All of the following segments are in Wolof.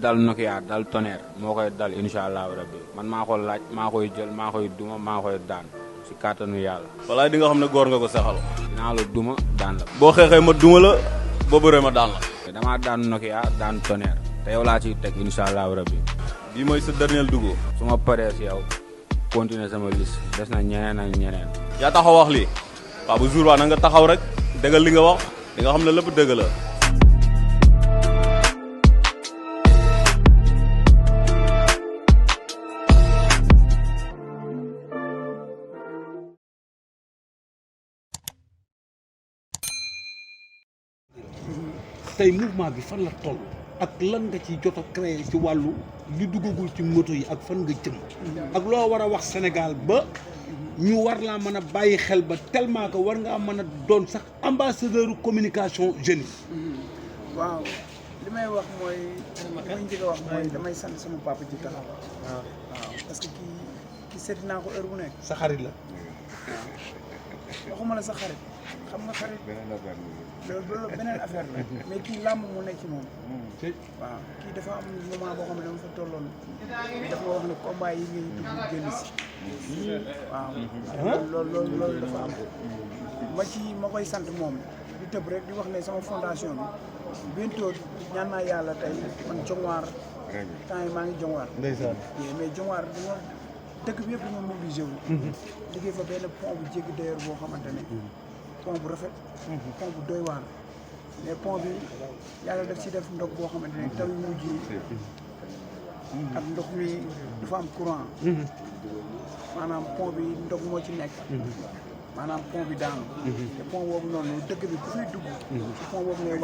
dal Nokia dal Tonnerre moo koy dal incha allahu rabbi man maa ko laaj maa koy jël maa koy duma maa koy daan si kàttanu yàlla. walaay di nga xam ne góor nga ko saxal. dinaa la duma daan la. boo xeexee ma duma la boo bëree ma daan la. damaa daan Nokia daan Tonnerre te yow laa ciy teg incha allahu rabbi. bii mooy sa dernier dugub. su ma paree si yow continuer sama liste des na ñeneen ak ñeneen. yaa taxaw wax lii waaw bu jour waa na nga taxaw rek dëggal li nga wax di nga xam ne lépp dëgg la. tey mouvement bi fan la toll ak lan nga ci jot a créé ci wàllu li duggagul ci moto yi ak fan nga jëm ak loo war a wax Sénégal ba ñu war laa mën a bàyyi xel ba tellement que war ngaa mën a doon sax ambassadeur communication jeunes yi. waaw li may wax mooy li may njëkk a wax mooy damay sant sama papa ji taxaw waaw parce que kii seeti naa ko heure bu nekk. sa xarit la. waxuma la sa xarit xam nga xarit loolu beneen affaire la mais kii làmb mu nekk ci moom. waaw kii dafa am moment boo xam ne dama fa tolloon dafa wax ne combat yi ngay dugg génn si. waaw loolu dafa am ma koy sant moom di tëb rek di wax ne sama fondation bi bientôt ñaan naa yàlla tey man Dionewar temps yi maa ngi Dionewar. ndeysaan mais Dionewar dama dëkk bi yëpp dañoo mobilisé wu. liggéey fa benn pont bu jéggi d'ailleurs boo xamante ne pont bu rafet. pont bu doy waar mais pont bi yàlla daf ci def ndox boo xamante ne taw yu mujj yi ak ndox mi dafa am courant. maanaam pont bi ndox moo ci nekk. maanaam pont bi daanu. te pont boobu noonu dëkk bi ku fay dugg. ci pont boobu ngay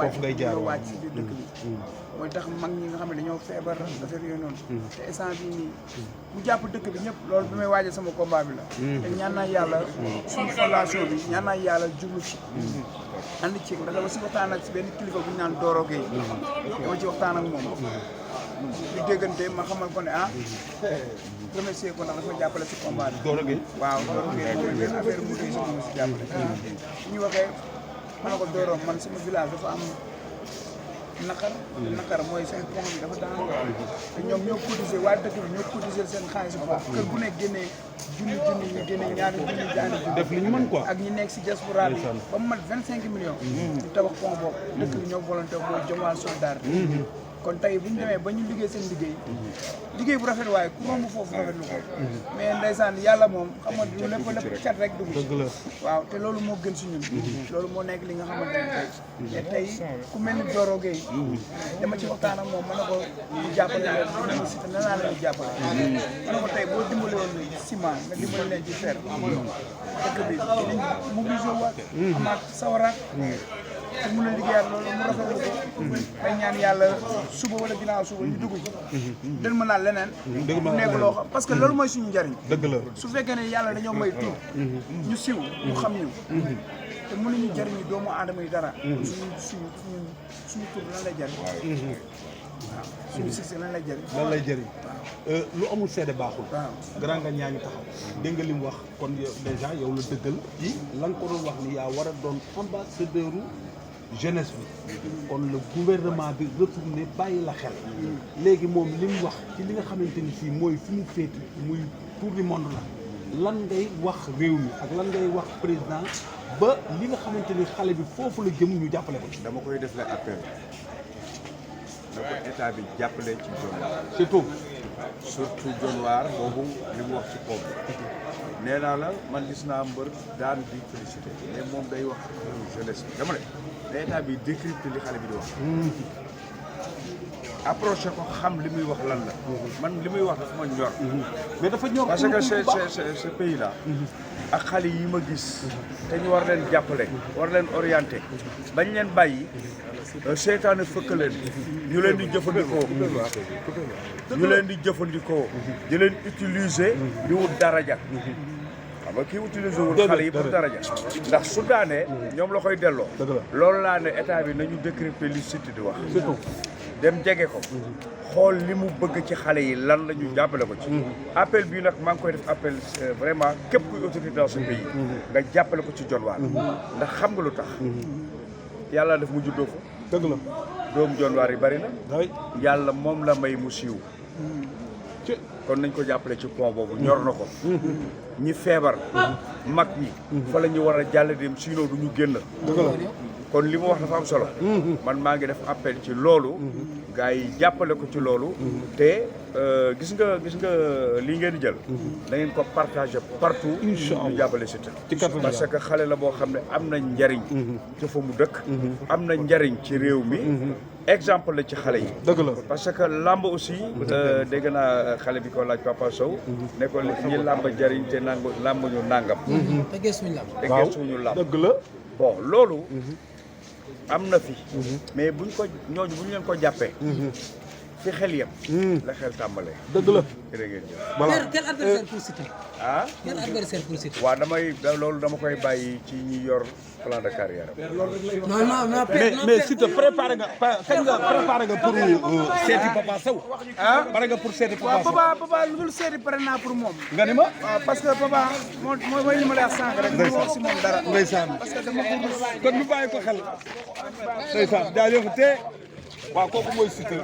wàcc si biir dëkk bi. mooy tax mag ñi nga xam ne dañoo feebar affaire yooyu noonu. te instant bii nii mu jàpp dëkk bi ñëpp loolu bi may waajal sama combat bi la. te ñaan naa yàlla suñu fondation bi ñaan naa yàlla jublu ci. ànd ci ndax dama si waxtaan ak si benn kilifa bu ñu naan Doro Gueye. dama ci waxtaan ak moom. ñu déggante ma xamal ko ne remercier ko ndax dafa jàppale si combat bi. Doro Gueye waaw Doro Gueye mooy benn affaire bu si moom si jàppale. su ñu waxee ma ne ko Doro man sama village dafa am naqar mooy seen pont bi dafa daan te ñoom ñoo cotiser waa dëkk bi ñoo cotiser seen xaalis bu baax kër bu nekk génnee junni ñu génnee ñaari junni jaani junni def li ñu mën quoi ak ñi nekk si diaspora bi ba mu mat 25 millions ñu tabax pont boobu dëkk bi ñoo volonté mooy Dionewar solidarité kon tey bu ñu demee ba ñu liggéey seen liggéey bu rafet waaye ku romb foofu rafet lu ko mais ndeysaan yàlla moom xam nga lépp cat rek dugg waaw te loolu moo gën si ñun loolu moo nekk li nga xamante ne te tey ku mel ni Doro Gueye dama ci waxtaan ak moom ma ne ko ñu jàppale leen dinañu si te nee naa leen di jàppale ma ne ko tey boo dimbale woon ciment nga dimbale leen ci fer dëkk bi dinañ mobilisé waat amaat sawaraat te mun a liggéeyaat loolu mu rafetlu ko may ñaan yàlla suba wala ginnaaw suba ñu dugg ci den mën naa leneen mu nekk loo xam parce que loolu mooy suñu njariñ dëgg la su fekkee ne yàlla dañoo may tur ñu siw ñu xam ñu te mënuñu jariñu doomu aadama yi dara suñu tur lan lay jariñ waaw suñu succès lan lay jariñ lu amul seede baaxul waaw grand nga ñaañu taxaw dégg nga li mu wax kon déjà yow la dëggal ci la nga ko doon wax ni yaa war a doon ambassadeur jeunesse bi kon le gouvernement bi retourné bàyyi la xel léegi moom li mu wax ci li nga xamante ni fii mooy fi mu féeti muy tour du monde la lan ngay wax réew mi ak lan ngay wax président ba li nga xamante ni xale bi foofu la jëm ñu jàppale ko ci. dama koy def la appel na ko état bi jàppale ci surtout Dionewar boobu li mu wax ci kaw nee naa la man gis naa mbër daan di félicité mais moom day wax jeunesse bi dama ne état bi décrypté li xale bi di wax approché ko xam li muy wax lan la man li muy wax dafa ma ñor mais dafa ñor parce que ce pays là ak xale yi ma gis te ñu war leen jàppale war leen orienté bañ leen bàyyi seytaane fëkk leen ñu leen di jëfandikoo di leen utiliser di wut daraja xam nga kii utiliser wul xale yi pour daraja ndax su daanee ñoom la koy delloo loolu laa ne état bi nañu décrypter li Siteu di wax dem jege ko xool li mu bëgg ci xale yi lan la ñu jàppale ko ci appel bii nag maa ngi koy def appel vraiment képp kuy autorité dans ce pays nga jàppale ko ci Dionewar ndax xam nga lu tax yàlla def mu juddoo fa dëgg la doomu Dionewar yi bari na yàlla moom la may mu siiw kon nañ ko jàppale ci pont boobu ñor na ko ñi feebar mag ñi fa la ñu war a jàll dem sinon du ñu génn kon li mu wax dafa am solo man maa ngi def appel ci loolu gars yi jàppale ko ci loolu te gis nga lii ngeen di jël da ngeen ko partager partout ñu jàppale Siteu parce que xale la boo xam ne am na njariñ ci fa mu dëkk am na njariñ ci réew mi exemple la ci xale yi dëgg la parce que lamb aussi dégg naa xale bi ko laaj Papa Sow ne ko ñi lamb jariñ te lamb ñu nangam te gëstuñu lamb dëgg la bon loolu am na fi mais buñ ko ñooñu bu ñu leen ko jàppee fi xel yem la xel tàmbalee dëgg la jërë ngeen jëf voilà quel adversaire pour Siteu ah quel adversaire pour Siteu waaw loolu dama koy bàyyi ci ñi yor plan de carrière non mais Siteu préparé nga pour seeti Papa Sow ah pare nga pour seeti waaw Papa Sow papa lu dul seeti pare naa pour moom nga ni ma waaw parce que papa mooy li ma lay wax sànq rek mu wax si moom dara ndeysaan parce que dama ko rus kon ñu bàyyi ko xel ndeysaan jaajëf te waaw kooku mooy Siteu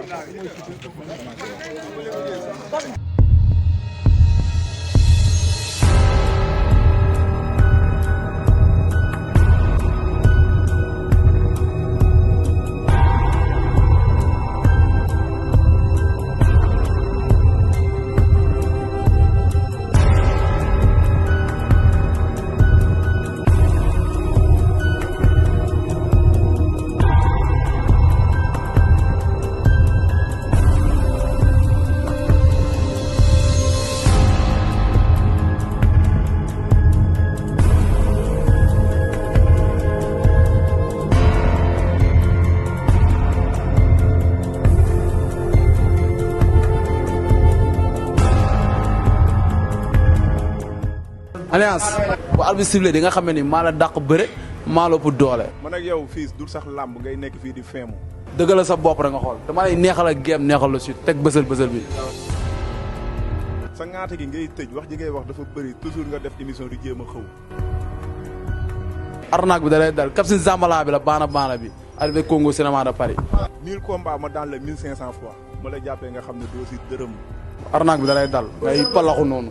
alliance bu arbitre sifflé di nga xam ne ni maa la dàq bëre maa la ëpp doole. man ak yow fii dul sax làmb ngay nekk fii di feemu. dëgg la sa bopp rek nga xool dama lay neexal ak géem neexal la si teg bësël bi. sa ŋaata gi ngay tëj wax ji ngay wax dafa bëri toujours nga def émission di jéem a xëw. arnaque bi da lay dal cap si Zambala bi la baana bi arrivé Congo cinéma de Paris. 1000 combats ma daan la 1500 fois ma la jàppee nga xam ne doo si dërëm. arnaque bi da lay dal ngay palaxu noonu.